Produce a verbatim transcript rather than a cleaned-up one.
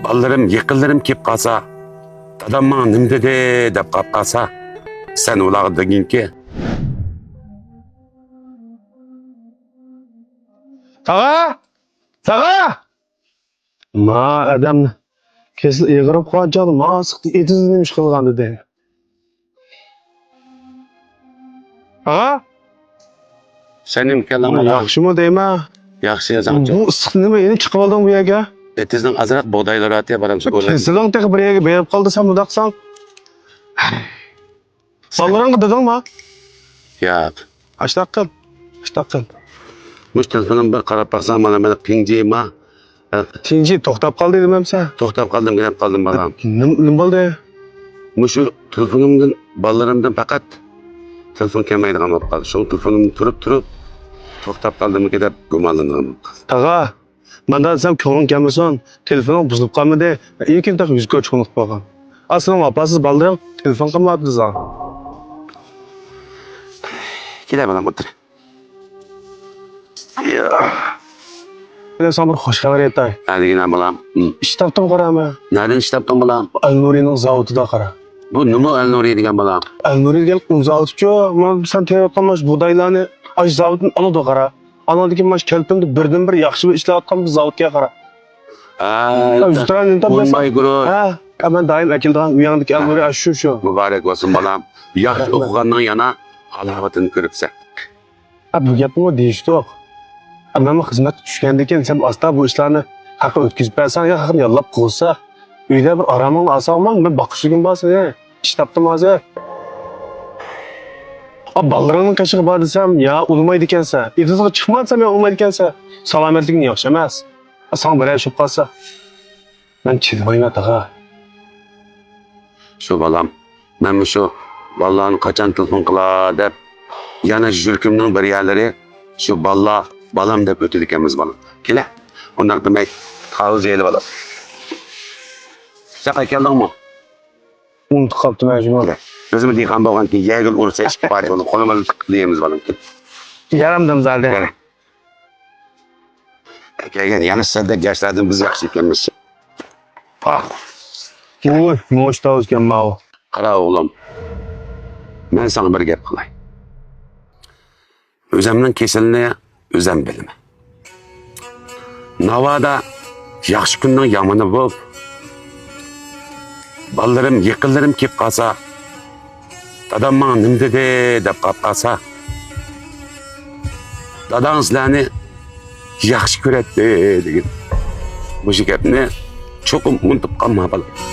بالىلىرىم، يېقىنلىرىم كېلىپ قالسا، دادام ماڭا نېمە دېدى دەپ قاپ قالسا، سەن ئۇلارغا دېگىنكى. تاغا! تاغا! ما ئادەم كېسىلى ئېغىرىپ قالغان چاغدا ما سىقتى ئېتىزدا نېمە ئىش قىلغان دېدى. ھا؟ سەن نېمە كەلدىڭ، بالا؟ ياخشىمۇ دەيمەن. ياخشى، يازاڭچۇ. بۇ ئىسسىقتا نېمە، يەنە چىقىپ ئالدىڭ بۇ يەرگە؟ ئېتىزنىڭ ئازراق بۇغدايلىرى ئاتىيە، بالام، شۇ ئوران. كېسىلىڭ تېخى بىر يەرگە بېرىپ قالدى، سەن مۇنداق قىلساڭ. بالىلىرىڭغا دېدىڭما؟ ياق. ئاشتاق قىل. ئاشتاق قىل. مۇشۇ تېلېفونۇمغا بىر قاراپ باقساڭ، مانا، مانا، پىڭجى ما. ھە. پىڭجى توختاپ قالدى دېمەمسەن؟ توختاپ قالدىم، ئېلىپ قالدىم، بالام. نېم-، نېمە بولدى؟ مۇشۇ تېلېفونۇمدىن بالىلىرىمدىن پەقەت تېلېفون كەلمەيدىغان بولۇپ قالدى. شۇڭا تېلېفونۇمنى تۇرۇپ-تۇرۇپ توختاپ قالدىمىكىن دەپ گۇمانلىنىدىغان بولۇپ قالدى. تاغا، مانداق دېسەم كۆڭلۈڭ كەلمىسۇن. تېلېفونۇڭ بۇزۇلۇپ قالمىدى. لېكىن تېخى يۈز كۆرۈش خۇنۇق بولغان. ئا، سېنىڭ ۋاپاسىز بالىلىرىڭ تېلېفون قىلمايۋاتىدۇ. كېلە، بالام، ئولتۇر. يا. مەن ساڭا بىر خوش خەۋەر ئېيتاي. نە دېگىنە، بالام؟ ھىم. ئىش تاپتىم، قارا مەن. نەدىن ئىش تاپتىڭ، بالام؟ ئەلنۇرىنىڭ زاۋۇتىدا، قارا. بۇ نېمە ئەلنۇرى دېگەن، بالام؟ ئەلنۇرى دېگەن ئۇن زاۋۇتىچۇ. مانا سەن تېرىۋاتقان مانا شۇ بۇغدايلارنى ئاشۇ زاۋۇتتىن ئالىدۇ، قارا. ئانىڭدىن كېيىن مانا شۇ كەلپىنىدە بىردىنبىر ياخشى بىر ئىشلەۋاتقان بىر زاۋۇتكەن، قارا. ھە، ئۇنماي گۇرۇھ. ھە، مەن دائىم ئەكېلىدىغان ئۆيۈڭدىكى ئەلنۇرى، ھە، شۇ، شۇ. مۇبارەك بولسۇن، بالام. ياخشى ئوقۇغاننىڭ يەنە ھالاۋىتىنى كۆرۈپسەن. ھە، بۇ گەپنىمۇ دېيىشتۇق. ھە، مەنمۇ خىزمەتكە چۈشكەندىن كېيىن سەن ئاستا بۇ ئىشلارنى ھەققى ئۆتكۈزۈپ بەرسەڭ يا ھەققىنى ياللاپ قويسا، ئۆيدە بىر ئارامىڭنى ئالساڭمۇ، مەن باققۇچىلىكىم بار سېنى. ئىش تاپتىم ھازىر. ئا، بالىلىرىڭنىڭ قېشىغا بار دېسەم، يا ئۇنىمايدىكەنسەن. ئېتىزغا چىقما دېسەم، يا ئۇنىمايدىكەنسەن. سالامەتلىكىڭ ياخشى ئەمەس. ئا، ساڭا بىرەر ئىش بولۇپ قالسا. مەن چىدىمايمەن، تاغا. شۇ بالام، مەن مۇشۇ بالىلارنى قاچان تېلېفون قىلا دەپ، يەنە يۈرىكىمنىڭ بىر يەرلىرى شۇ بالىلار، بالام دەپ ئۆتىدىكەنمىز، بالام. كېلە، ئۇنداق دېمەي، تاۋۇز يەيلى، بالام. سەن قايتىپ كەلدىڭمۇ؟ ئۇنتۇپ قاپتىمەن، جۇمۇ. كېلە. ئۆزىمۇ دېھقان بولغان كېيىن، يەرگىلا ئۇرسا ئىشقا بار، بولۇپ، قولىمىز يەيمىز، بالام. كېلە. يارامدىم زادى. كېلە. كەلگەن يەنە سىزدەك ياشلاردىن بىز ياخشى ئىكەنمىز. ئاھ. ۋوي، مۇشۇ تاۋۇز ئىكەن ماۋۇ. قارا ئوغلۇم، مەن ساڭا بىر گەپ قىلاي. ئۆزۈمنىڭ كېسىلىنى ئۆزۈم بىلىمەن. ناۋادا ياخشى كۈننىڭ يامىنى بولۇپ، بالىلىرىم، يېقىنلىرىم كېلىپ قالسا، دادام ماڭا نېمە دېدى دەپ قاپ قالسا، داداڭ سىلەرنى ياخشى كۆرەتتى دېگىن. مۇشۇ گەپنى چوقۇم ئۇنتۇپ قالما، بالام.